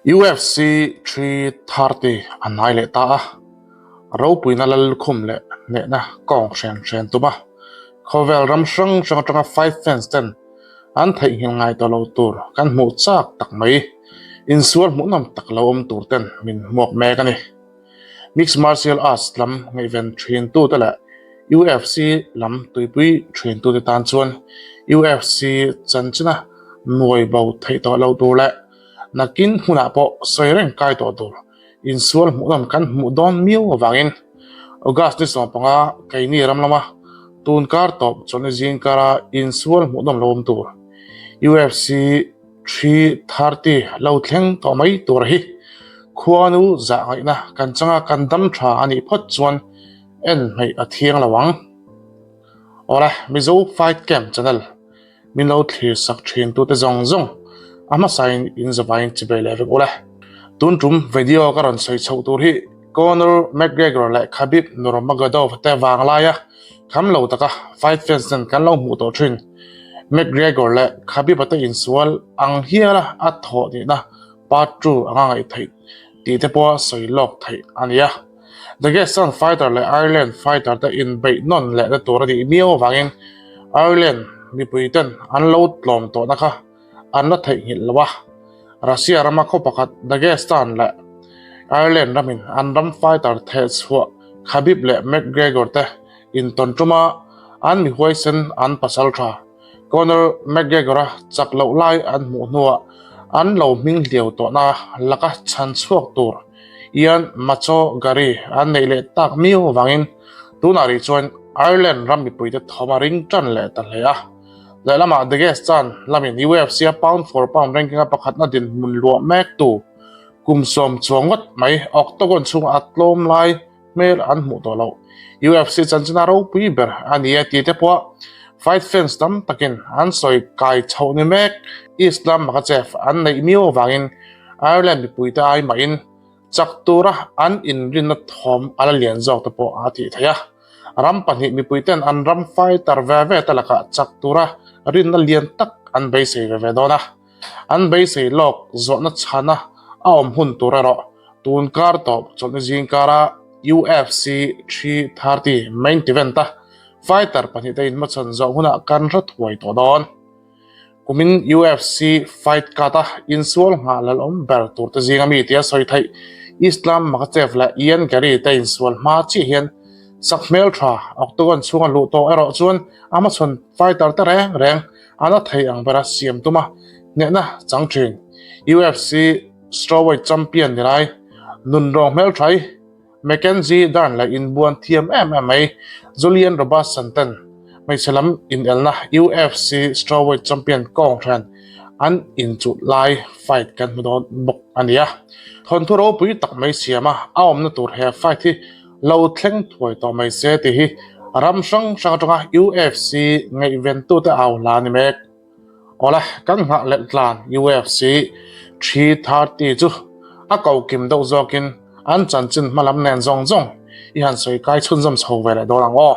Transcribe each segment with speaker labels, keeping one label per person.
Speaker 1: UFC 330 a hnai leh ta a, ropuina lallukhum leh hnehna kawng hrian hrian tum a, khawvel ram hrang hrang atanga fight fans ten an theihnghilh ngai tawh lo tur kan hmuh chak tak mai, insual hmuhnawm tak lo awm tur ten min hmuak mek a ni. Mixed Martial Arts lam ngaihven thintute leh UFC lam tuipui thintute tan chuan UFC chanchina nuai bo theih tawh lo tur leh nakin hmunah pawh sawi reng kai tawh tur insual hmuhnawm kan hmuh dawn miau avangin August ni 15 keini ram lama tun kar tawp chawlhni zing kara insual hmuhnawm lo awm tur UFC 3:30 lo thleng tawh mai tur hi khuanu zah ngaihna kan changa kan dam tha a nih phawt chuan en hmeih a thiang lo ang. Awle Mizo Fight Camp channel min lo thlir sak thin tute zawng zawng a hmasain in zavaiin chibei leh vek ule. Tun tum video ka rawn sawi chhoh tur hi Conor McGregor leh Khabib Nurmagomedov te vang laia Kham lo taka fight fans ten kan lo hmuh tawh thin. McGregor leh Khabib-a te insual ang hiala a thawh nihna part 2 anga ngaih theih tih te pawha sawi lawk theih a ni a. Dagestan fighter leh Ireland fighter te inbeih nawn lehna tur a nih miau avangin Ireland mipui ten an lo tlawm tawhna kha an la theihnghilh lo a. Russia rama khaw pakhat Dagestan leh Ireland ramin an ram fighter theh chhuah Khabib leh McGregor te intawn tuma an mi huaisen an pasal tha Conor McGregor-a chak loh lai an hmuh hnuah an lo hming hliau tawhna laka chhan chhuak tur Ian Macho Garry an neih leh tak miau avangin tunah rih chuan Ireland ram mipuite thawm a ring tan leh ta hle a. Lehlamah Dagestan lamin UFC-a pound for pound ranking-a pakhatna dinhmun luah mektu kum sawm chuang ngawt mai octagon chhunga a tlawm lai hmel an hmuh tawh loh. UFC chanchina ropui ber a ni e tih te pawh fight fans tam takin an sawi kai chhoh ni mek. Islam Makhachev an neih miau avangin Ireland mipuite ai mahin chak tura an inrinna thawm a la lian zawk te pawh a tih theih a. Ram pahnih mipuiten an ram fighter ve ve te lakah chak tura rinna lian tak an beisei ve ve dawn a. An beisei lawk zawhna chhana a awm hun tur erawh tun kar tawp chawlhni zing kara UFC 330 main event-a fighter pahnihte inhmachhawn zawh hunah kan hre thuai tawh dawn. Kumin UFC fight card a insual nghah lalawm ber tur te zinga mi tia sawi theih Islam Makhachev leh Ian Garry te insual hma chiah hian sak hmel tha octagon chhunga luh tawh erawh chuan a hmachhawn fighter te reng reng a la thei ang bera siam tuma hnehna chang thin. UFC strawweight champion ni lai nunrawng hmel thai Mackenzie Dern leh inbuan thiam em em mai Julian Robertson ten hmeichhe lam inelna UFC strawweight champion kawng hran an inchuh lai fight kan hmu dawn bawk a ni a. Thawnthu ropui tak mai siama a awmna tur he fight hi lo thleng thuai tawh mai se tih hi ram hrang hrang atanga UFC ngaihventute au hla a ni mek. Awle, kan nghah leh tlan UFC 330 chu a ko kim deuh zawkin an chanchin hmalam nen zawng zawng i han sawi kai chhunzawm chho ve leh dawn ang aw.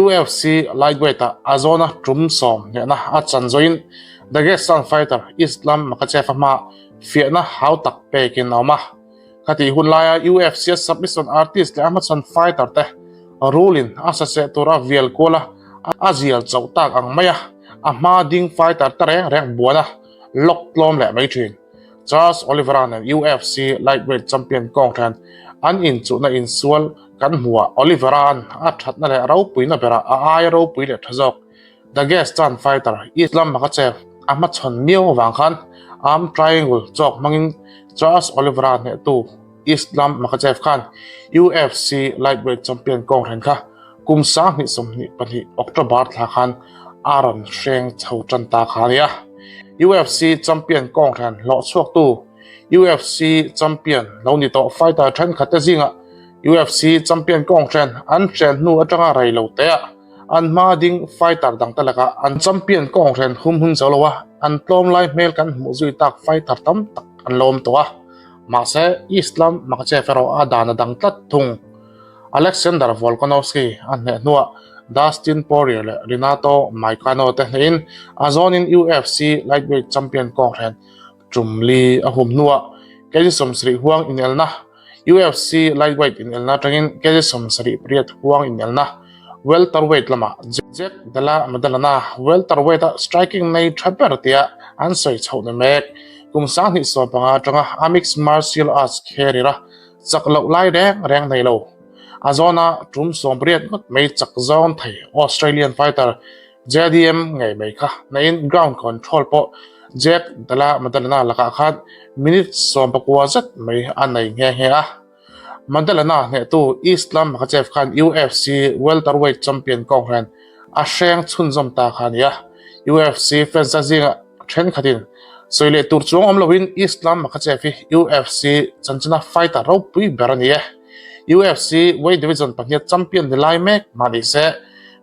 Speaker 1: UFC lightweight-ah a zawna tum sawm hnehna a chan zawhin Dagestan fighter Islam Makhachev-a hmaah fiahna hau tak pekin a awm a. Khatih hun laia UFC-a submission artist leh a hmachhawn fighter te rulin a saseh tura vial kual a, a zial chauh tak ang mai a, a hma ding fighter te reng reng buan a lock tlawm leh mai thin. Charles Oliveira nen UFC lightweight champion kawng then an inchuhna insual kan hmuhah Oliveira-a'n a thatna leh ropuina berah a aia ropui leh tha zawk Dagestan fighter Islam Makhachev a hmachhawn miau avang khan arm triangle chawk hmangin Charles Oliveira hnehtu Islam Makhachev khan UFC lightweight champion kawng hren kha kum 2022 October thla khan a rawn hreng chho tan ta kha a ni a. UFC champion kawng hren hlawh chhuaktu UFC champion lo ni tawh fighter thenkhat te zingah UFC champion kawng hren an hren hnu atanga rei lo teah An hma ding fighter dangte lakah an champion kawng hren hum hun zo lo a, an tlawm lai hmel kan hmuh zui tak fighter tam tak an lawm tawh a. Mahse, Islam Makhachev erawh a dan a dang tlat thung. Alexander Volkanovski a hneh hnuah Dustin Poirier leh Renato Moicano te hnehin a zawnin UFC lightweight champion kawng hren. Tum li a hum hnuah kg 70 huang inelna UFC lightweight inelna atangin kg 78 huang inelna welterweight lamah Jack Della Maddalena welterweight-a striking nei tha ber tia an sawi chhoh ni mek. Kum 2015 atanga a mixed martial arts career a chak loh lai reng reng nei lo. A zawna tum 80 ngawt mai chak zawng thei Australian fighter JDM ngei mai kha naiin ground control pawh Jack Della Maddalena lakah khan minute 19 zet mai a nei nghe nghe a. Maddalena hnehtu Islam Makhachev khan UFC welterweight champion kawng hian a hreng chhunzawm ta kha a ni a. UFC fans a zingah thenkhatin sawi leh tur chuang awm loin Islam Makhachev hi UFC chanchina fighter ropui ber a ni e. UFC weight division pahniha champion ni lai mek mah ni se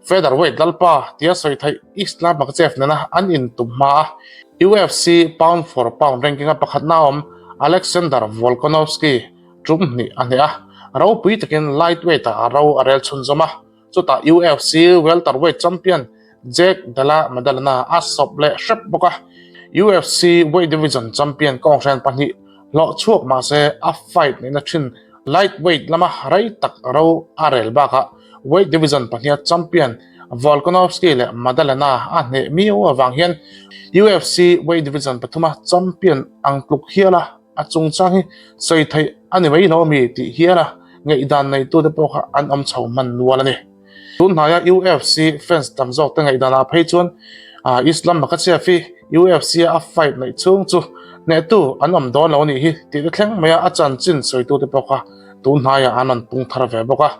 Speaker 1: Featherweight lalpa tia sawi theih Islam Makhachev nena an intum hma a, UFC pound for pound ranking-a pakhatna awm Alexander Volkanovski tum hnih a hneh a, ropui takin lightweight-ah a ro a rel chhunzawm a, chutah UFC welterweight champion Jake Della Maddalena a sawp leh hrep bawk a, UFC weight division champion kawnghrian pahnih hlawh chhuak mah se a fight neihna thin lightweight lama rei tak ro a rel bakah Weight division pahniha champion Volkanovski leh Maddalena a hneh miau avang hian UFC weight division pathuma champion ang tluk hial a, a chungchang hi sawi theih a ni mai lo ami tih hial a ngaihdan neitute pawh kha an awm chho hman nual a ni. Tun hnaia UFC fans tam zawkte ngaihdanah phei chuan Islam Makhachev hi UFC a fight neih chhung chu hnehtu an awm dawn lo a nih hi tih te thleng maia a chanchin sawitute pawh kha tun hnaiah an rawn pung thar ve bawk a.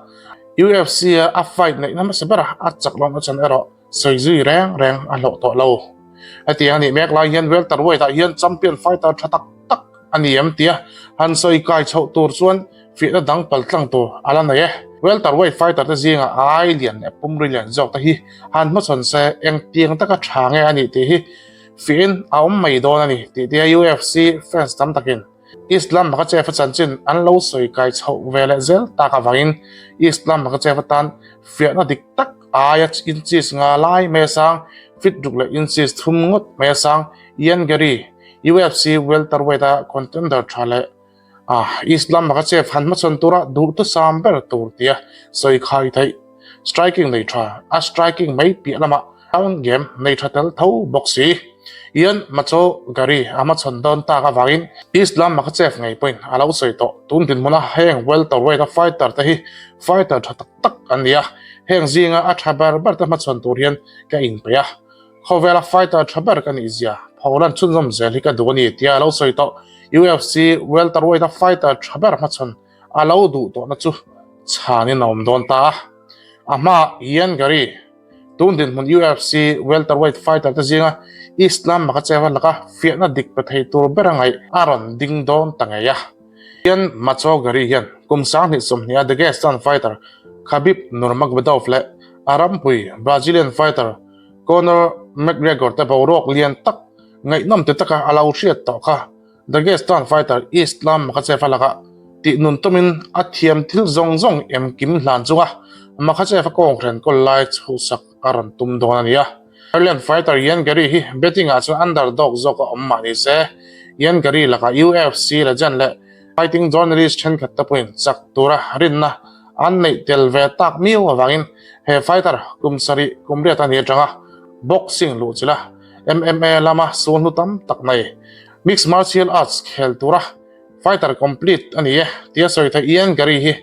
Speaker 1: UFC a a fight neihna hmasa ber a, a chak lohna chan erawh sawi zui reng reng a hlawh tawh lo. Hetiang a nih mek lai hian welterweight ah hian champion fighter tha tak tak a ni em tia han sawi kai chhoh tur chuan fiahna dang pal tlang tur a la nei e. Welterweight fighter te zinga ai lian leh pumri lian zawk te hi han hmachhawn se engtiang taka tha nge a nih tih hi fiahin a awm mai dawn a ni tih tia UFC fans tam takin Islam Makhachev-a chanchin an lo sawi kai chhoh ve leh zel tak avangin Islam Makhachev atan fiahna dik tak aia inches nga lai mai a sang, fit ruk leh inches thum ngawt mai a sang Ian Garry, UFC welterweight-a contender tha leh Islam Makhachev han hmachhawn tura duhthusam ber tur tia sawi khai theih. Striking nei tha, a striking mai piah lamah round game nei tha tel tho bawk si. Ian Macho Gary a hmachhawn dawn tak avangin Islam Makhachev ngei pawhin a lo sawi tawh. Tun dinhmuna heng welterweight a fighter te hi fighter tha tak tak an ni a, heng zinga a tha ber ber te hmachhawn tur hian ka inpeih a. Khawvela fighter tha ber ka nih zia pholan chhunzawm zel hi ka duh a ni tia a lo sawi tawh. UFC welterweight a fighter tha ber hmachhawn a lo duh tawhna chu chhanin a awm dawn ta a. A hmaah Ian Garry, tun dinhmun UFC welterweight fighter te zinga Islam Makhachev-a laka fiahna dik pe thei tur bera ngaih a rawn ding dawn ta ngei a. Ian Macho Garry hian kum 2020 a Dagestan fighter Khabib Nurmagomedov leh a rampui Brazilian fighter Conor McGregor te boruak lian tak ngaihnawm ti taka a lo hriat tawh kha. Dagestan fighter Islam Makhachev-a lakah tih nun tumin a thiam thil zawng zawng emkim hlan chunga Makhachev-a kawnghren kawl lai chhuhsak a rawn tum dawn a ni a. Ireland fighter Ian Garry hi betting-ah chuan underdog zawk a awm mah ni se, Ian Garry lakah UFC legend leh fighting journalist thenkhat te pawhin chak tura rinna an neih tel ve tak miau avangin he fighter kum sarih kum riat a ni atanga boxing luhchilh a MMA lama sulhnu tam tak nei Mixed martial arts khel tura fighter complete a ni e tia sawi theih Ian Garry hi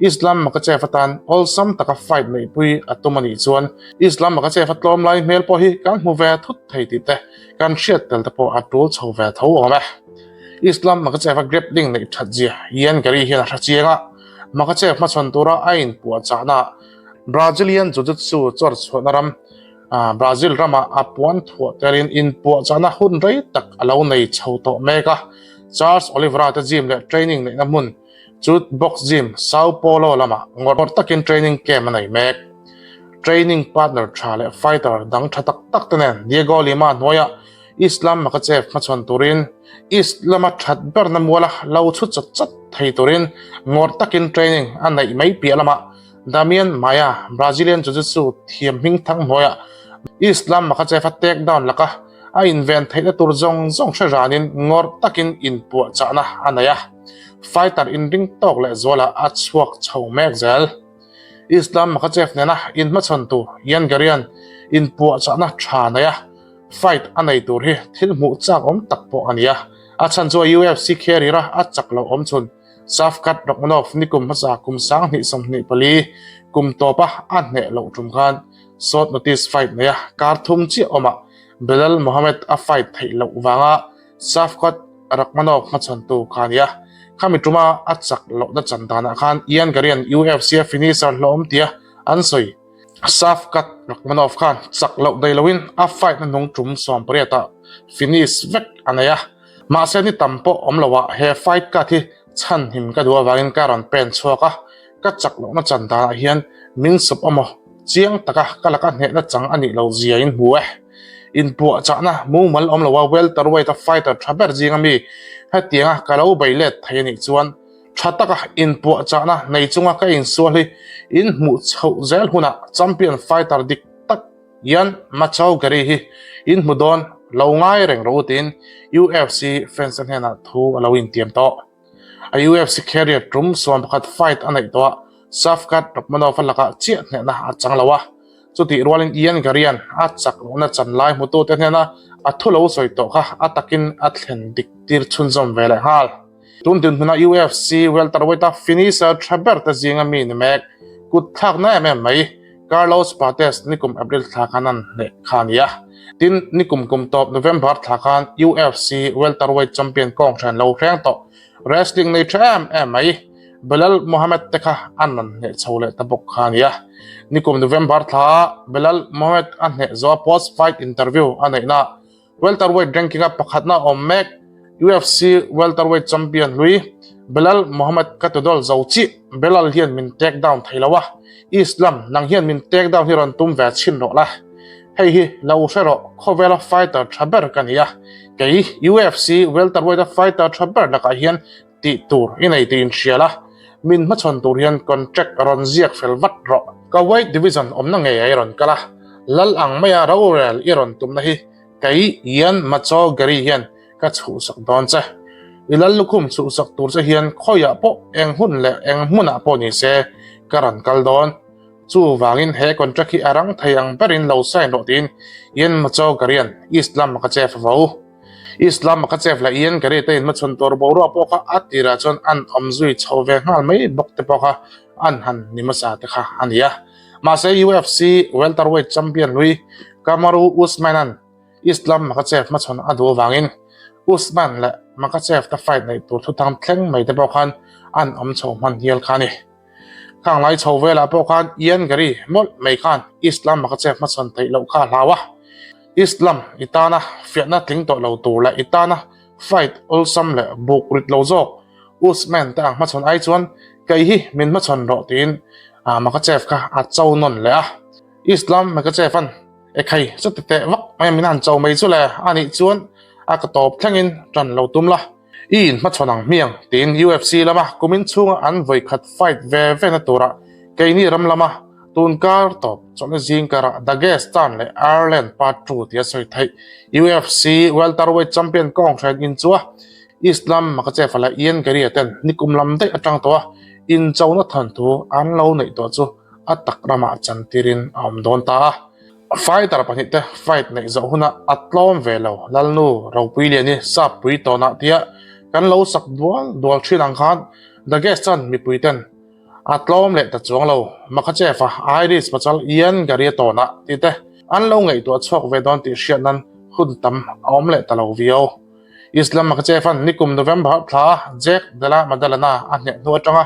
Speaker 1: Islam Makhachev atan awlsam taka fight neihpui a tum a nih chuan Islam Makhachev a tlawm lai hmel pawh hi kan hmu ve thut thei tih te kan hriat tel te pawh a tul chho ve tho awm e. Islam Makhachev a grappling neih that zia Ian Garry hian a hre chiang a, Makhachev hmachhawn tura a inpuahchahnaah Brazilian Jiu-Jitsu chawr chhuahna ram Brazil ramah a puan thuah telin inpuahchahna hun rei tak a lo nei chho tawh mek a. Charles Oliveira te gym leh training neihna hmun chu box gym Sao Paulo lamah ngawrh takin training camp a nei mek. Training partner tha leh fighter dang tha tak tak te nen Diego Lima hnuaiah Islam Makhachev hmachhawn turin East lama that berna muala lo chhu chat chat thei turin ngawrh takin training a neih mai piah lamah Damian Maia, Brazilian Jiu-Jitsu thiam hming thang hnuaiah Islam Makhachev-a takedown laka. A inven theihna tur zawng zawng hre ranin ngawrh takin inpuahchahna a nei a, fighter inring tawk leh zualah a chhuak chho mek zel. Islam Makhachev nena inhmachhawn tur Ian Garry-a'n inpuahchahna tha nei a, fight a nei tur hi thil hmuh chak awm tak pawh a ni a, a chhan chu a UFC career-a a chak loh awm chhun Shavkat Rakhmonov nikum hmasa kum 2024 kum tawpa a hneh loh tum khan short notice fight nei a, kar thum chiah awmah Belal Muhammad a fight theih loh vanga Shavkat Rakhmonov hmachhawntu kha a ni a. Khami tuma a chak lohna chan danah khan Ian Garry-a'n UFC-a finisher hlawhawm tia an sawi. Shavkat Rakhmonov khan chak loh daih loin a fight na hnung tum 18 ah finish vek a nei a. Mahse ni tam pawh awm loah he fight card hi chhanhim ka duh avangin ka rawn pen chhuak a, ka chak lohna chan danah hian min sawp awmaw chiang taka ka laka hnehna chang a nih loh zia in hmu e. Inpuahchahna mumal awm loa welterweight a fighter tha ber zinga mi hetianga ka lo bei let thei a nih chuan tha taka inpuahchahna nei chunga ka insual hi in hmuh chhoh zel hunah champion fighter dik tak Ian Machau Gary hi in hmu dawn lo ngai reng rawh u tiin UFC fans te hnenah thu a lo intiam tawh. A UFC career tum 11 fight a neih tawh a, Shavkat Rakhmonov a lakah chiah hnehna a chang lo a. Chutih rualin Ian Garry-a'n a chak lohna chan lai hmutute hnena a thu lo sawi tawh kha a takin a thlen dik tir chhunzawm ve leh nghal. Tun dinhmuna UFC welterweight-a finisher tha ber te zinga mi ni mek, kut thlakna em em mai Carlos Prates nikum April thla khan an hneh kha a ni a. Tin, nikum kum tawp November thla khan UFC welterweight champion kawng hran lo hreng tawh wrestling nei tha em em mai Belal Muhammad te kha an rawn hneh chho leh ta bawk kha a ni a. Nikum November thla Belal Muhammad a hneh zawha post-fight interview a neihna Welterweight ranking-a pakhatna awm mek UFC welterweight champion hlui Belal Muhammad ka tudawlh zo chiah. Belal hian min take down thei lo a, Islam nang hian min take down hi rawn tum ve chhin rawh la. Hei hi lo hre rawh, khawvela fighter tha ber ka ni a, kei UFC welterweight-a fighter tha ber lakah hian tih tur i nei tih inhria la, min hmachhawn tur hian contract rawn ziak fel vat rawh. Ka weight division awmna ngei a i rawn kal a, lal ang maia rorel i rawn tumna hi kei Ian Macho Gary hian ka chhuhsak dawn che. I lal lukhum chhuhsak tur che hian khawiah pawh eng hun leh eng hmunah pawh ni se ka rawn kal dawn. Chuvangin he contract hi a rang thei ang berin lo sign rawh tiin Ian Macho Gary-a'n East lam a ka chef vo. Islam a ka chef leh Ian Gary te inhmachhawn tur boruak pawh kha a tirah chuan an awm zui chho ve nghal mai bawk te pawh kha an han ni hmasa te kha a ni a. Mahse UFC welterweight champion hlui Kamaru Usman-a'n Islam Makhachev hmachhawn a duh avangin Usman leh Makhachev te fight neih tur thuthang thleng mai te pawh khan an awm chho hman hial kha a ni. Khang lai chho velah pawh khan Ian Gary mawlh mai khan Islam Makhachev hmachhawn theih loh kha a hlau a. Islam i tana fiahna tling tawh lo tur leh i tana fight awlsam leh buk rit lo zawk Usman te ang hmachhawn ai chuan kei hi min hmachhawn rawh tiin Makhachev kha a cho nawn leh a. Islam Makhachev-a'n e khai chuti teh vak mai a min han cho mai chu le a nih chuan a ka tawp thlengin tan lo tum la. I inhmachhawn ang hmiang tiin UFC lama kumin chhunga an vawikhat fight ve ve na turah keini ram lama tunkar tawp chawlhna zing karah Dagestan leh Ireland part 2 tia sawi theih UFC welterweight champion kawng hran inchua Islam Makhachev-a leh Ian Garry-a ten nikum lam daih atang tawha inchona thawnthu an lo neih tawh chu a tak ramah chantirin a awm dawn ta a. Fighter pahnihte fight neih zawh hunah a tlawm ve lo, Lalnu Ropuiliani sap pui tawnah tia kan lo sak dual dual thin ang khan Dagestan mipuiten a tlawm leh ta chuang lo, Makhachev-a Irish pachal Ian Garry-a tawnah tihte an lo ngaihtuah chhuak ve dawn tih hriat nan hun tam a awm leh ta lo viau. Islam Makhachev-a'n nikum November thla Jack Della Maddalena a hneh hnu atanga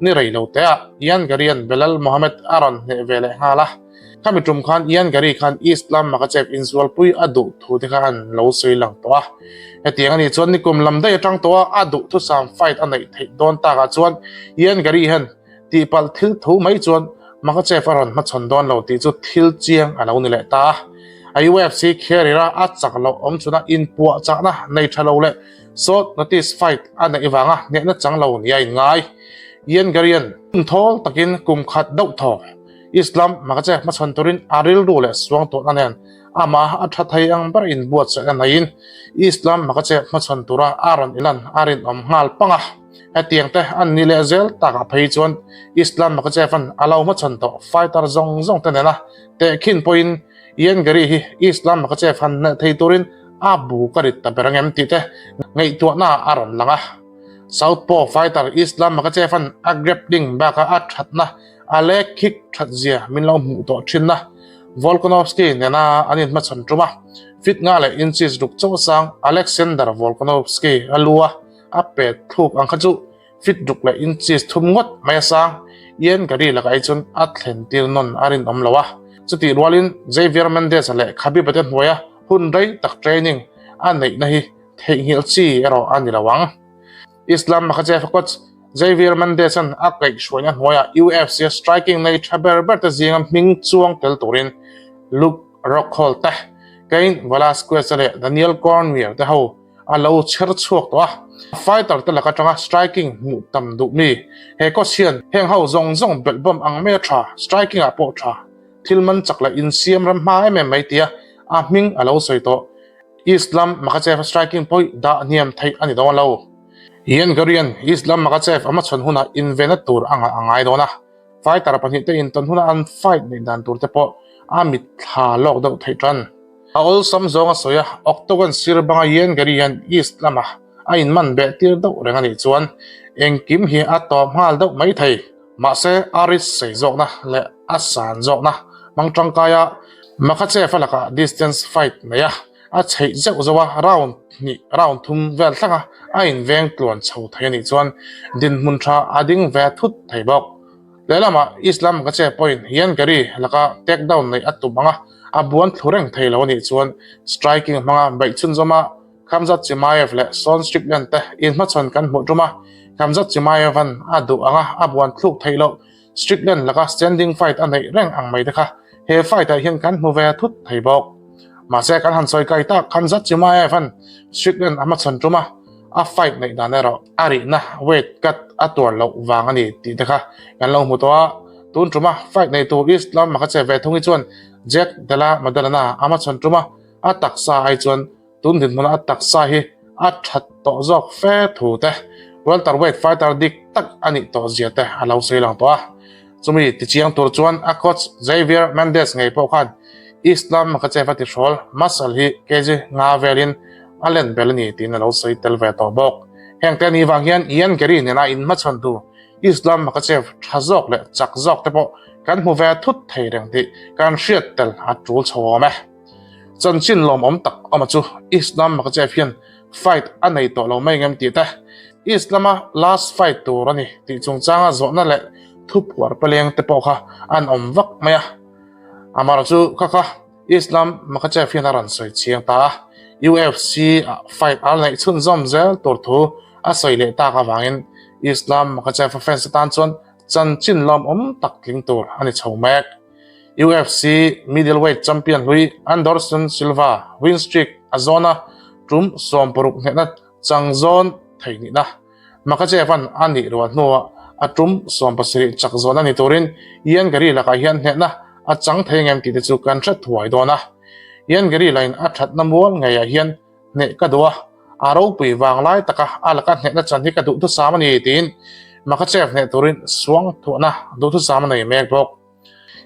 Speaker 1: ni rei lo teah Ian Garry-a'n Belal Muhammad a rawn hneh ve leh nghal a. Khami tum khan Ian Garry khan Islam Makhachev inzualpui a duh thu te kha an lo sawi lang tawh a. Hetiang a nih chuan nikum lam daih atang tawha a duhthusam fight a neih theih dawn takah chuan Ian Garry hian tihpalh thil tho mai chuan Makhachev a rawn hmachhawn dawn lo tih chu thil chiang a lo ni leh ta a. A UFC career a a chak loh awm chhuna inpuahchahna nei tha lo leh short notice fight a neih vanga hnehna chang lo nia inngai. Ian Garry-a'n thawl takin kum khat deuh thaw Islam Makhachev hmachhawn turin a rilru leh suangtuahna nen. Amah a tha thei ang ber inbuatsaih a neiin Islam Makhachev hmachhawn tura a rawn ilan a rinawm nghal pang a. Hetiang te an ni leh zel takah phei chuan Islam Makhachev-a'n a lo hmachhawn tawh fighter zawng zawng te nena tehkhin pawhin Ian Garry hi Islam Makhachev han hneh thei turin a bu ka rit ta ber angem tih te ngaihtuahna a rawn lang a. Southpaw fighter Islam Makhachev-a'n a grappling bakah a thatna a leg kick that zia min lo hmuh tawh thin a. Volkanovski nena an inhmachhawn tum a, fit nga leh inches ruk chauh sang Alexander Volkanovski a lu a, a pet thluk ang kha chu fit ruk leh inches thum ngawt mai a sang. Ian Garry lakah hi chuan a thlen tir nawn a rinawm lo a. Chutih rualin Javier Mendez-a leh Khabib-a te hnuaia hun rei tak training a neihna hi theihnghilh chi erawh a ni lo ang. Islam Makhachev coach Javier Mendez-a'n a kaihhruaina hnuaiah UFC-a striking nei tha ber ber te zinga hming chuang tel turin Luke Rockhold te, Cain Velasquez-a leh Daniel Cormier te ho a lo chher chhuak tawh a. Fighter te lak atanga striking hmuh tam duh mi he coach hian heng ho zawng zawng belhbawm ang mai a tha, striking ah pawh tha, thil man chak leh insiam ram hma em em mai tia a hming a lo sawi tawh. Islam Makhachev striking pawh dah hniam theih a ni dawn lo. Ian Garian Islam Makhachev a hmachhawn hunah invenna tur a ngah a ngai dawn a, fighter pahnihte intawn huna an fight neih dan tur te pawh a mitthla lawk deuh theih tan. A awlsam zawng a sawi a, Octagon sir banga Ian Garian East lama a inman beh tir deuh reng a nih chuan engkim hi a tawp nghal deuh mai thei. Mahse, a risk sei zawkna leh a san zawkna hmang tangkaia Makhachev-a lakah distance fight nei a, a chheih zeuh zauh a, round hnih, round thum vel thlanga a inveng tluan chho thei a nih chuan dinhmun tha a ding ve thut thei bawk. Lehlamah Islam Makhachev pawhin Ian Garry laka takedown neih a tum ang a, a buan thlu reng thei lo a nih chuan striking hmanga beih chhunzawm a, Khamzat Chimaev leh Sean Strickland te inhmachhawn kan hmuh tum a, Khamzat Chimaev-a'n a duh anga a buan thluk theih loh Strickland laka standing fight a neih reng ang mai te kha he fight-ah hian kan hmu ve thut thei bawk. Mahse kan han sawi kai tak Khamzat Chimaev-a'n Strickland a hmachhawn tum a, a fight neih dan erawh a rihna weight cut a tuar loh vang a ni tih te kha kan lo hmu tawh a, tun tuma fight nei tur Islam Makhachev ve thung hi chuan Jack Della Maddalena a hmachhawn tum a, a taksa ai chuan Tun dinhmunah a taksa hi a that tawh zawk fe thu te, welterweight fighter dik tak a nih tawh zia te a lo sawi lang tawh a. Chumi tichiang tur chuan a coach Javier Mendez ngei pawh khan Islam Makhachev a tihrawl muscle hi kg nga velin a len bel a ni tiin a lo sawi tel ve tawh bawk. Heng te anih vang hian Ian Garry nena inhmachhawn tu Islam Makhachev tha zawk leh chak zawk te pawh kan hmu ve thut thei reng tih kan hriat tel a tul chho awm e. Chanchin lawmawm tak awma chu Islam Makhachev hian fight a nei tawh lo mai ngem tih te, Islam-a last fight tur a ni tih chungchanga zawhna leh thuphuar paleng te pawh kha an awm vak mai a. Amaherawhchu chu kha kha Islam Makhachev hian a rawn sawi chiang ta a, UFC-ah fight a la neih chhunzawm zel tur thu a sawi leh tak avangin Islam Makhachev-a fans atan chuan chanchin lawmawm tak tling tur a ni chho mek. UFC middleweight champion hlui Anderson Silva win streak a zawn a, tum 60 hnehna chang zawn thei nihna. Makhachev-a'n a nih rual hnuah a tum 70 chak zawn a ni turin Ian Garry lakah hian hnehna a chang thei ngem tih te chu kan hre thuai dawn a. Ian Garry lain a thatna mual ngeiah hian hneh ka duh a, a ropui vang lai taka a laka hnehna chan hi ka duhthusam a ni tiin Makhachev hneh turin suangthuahna duhthusam a nei mek bawk.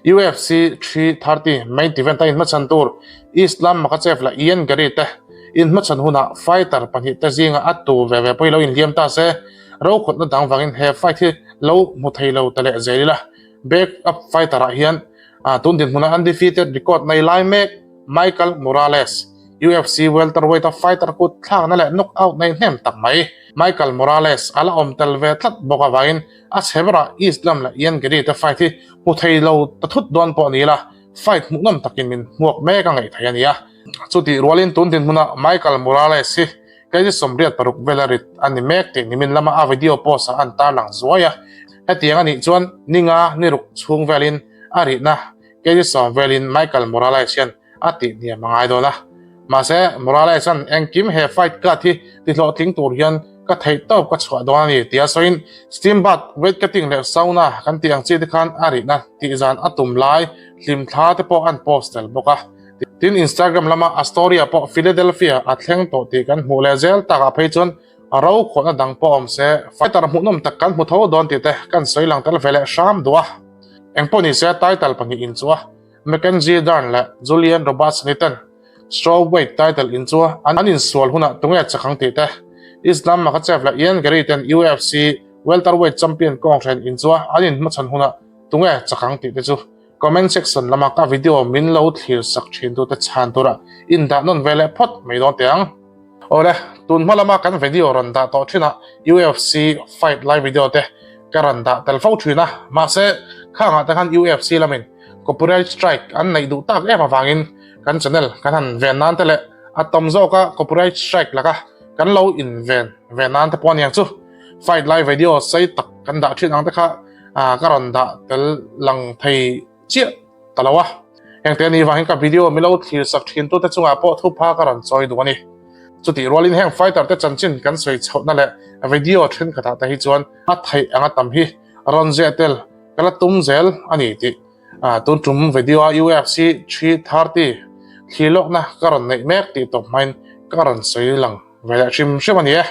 Speaker 1: UFC 330 main event a inhmachhan tur Islam Makhachev leh Ian Garry te inhmachhan hunah fighter pahnihte zinga a tu ve ve pawh hi lo inhliam ta se, rokhawtna dang vangin he fight hi lo hmu thei lo ta leh zel ila. Back up fighter ah hian tun dinhmuna undefeated record nei lai mek Michael Morales, UFC welterweight a fighter kut thlakna leh knockout nei hnem tak mai Michael Morales a la awm tel ve tlat bawk avangin A chhe berah Islam leh Ian Garry te fight hi hmu thei lo ta thut dawn pawh ni ila, fight hmuhnawm takin min hmuak mek a ngaih thei a nia. Chutih rualin tun dinhmunah Michael Morales hi kg 86 vela rit a ni mek tih nimin lama a video post ah an tarlang zuai a. Hetiang a nih chuan ninga ni ruk chhung velin a rihna kg 10 velin Michael Morales hian a tih hniam a ngai dawn a. Mahse, Morales-a'n engkim he fight card hi tihlawhtling tur hian ka theih tawp ka chhuah dawn a ni tia sawiin steam bath, weight cutting leh sauna kan tih ang chi te khan a rihna tih zan a tum lai hlimthla te pawh an post tel bawk a. Tin, Instagram lama a story-ah pawh Philadelphia a thleng tawh tih kan hmuh leh zel takah phei chuan a ro khawhna dang pawh awm se, fighter hmuhnawm tak kan hmu tho dawn tih te kan sawi lang tel ve leh hram duh a. Engpawh ni se title pahnihin chu a Mackenzie Dern leh Julian Robertson-i ten Strawweight title in chu an insual hunah tunge chak ang tih te, Islam Makhachev leh Ian Garry ten UFC Welterweight champion kawnghren in chu an inhmachhawn hunah tunge chak ang tih te chu comment section lama ka video min lo thlir sak thin tute chhan tura indah nawn ve leh phawt mai dawn teh ang. Awle, tun hma lama kan video rawn dah tawh thinah UFC fight lai video te ka rawn dah tel fo thin a, mahse khangah te khan UFC lamin copyright strike an neih duh tak em avangin kan channel kan han ven nan te leh a tawm zawka copyright strike laka kan lo inven ve nan te pawh aniang chu fight lai video sei tak kan dah thin ang te kha ka rawn dah tel lang thei chiah ta lo a. Hengte anih vangin ka video milo thlir sak thin tute chungah pawh thupha ka rawn chawi duh a ni. Chutih rualin heng fighter te chanchin kan sawi chhohna leh video thenkhatah te hi chuan a theih anga tam hi rawn zeh tel ka la tum zel a ni tih tun tum video a UFC 330 thlir lawkna ka rawn neih mek tih tawp hmain ka rawn sawi lang ve leh hrim hrim a ni e.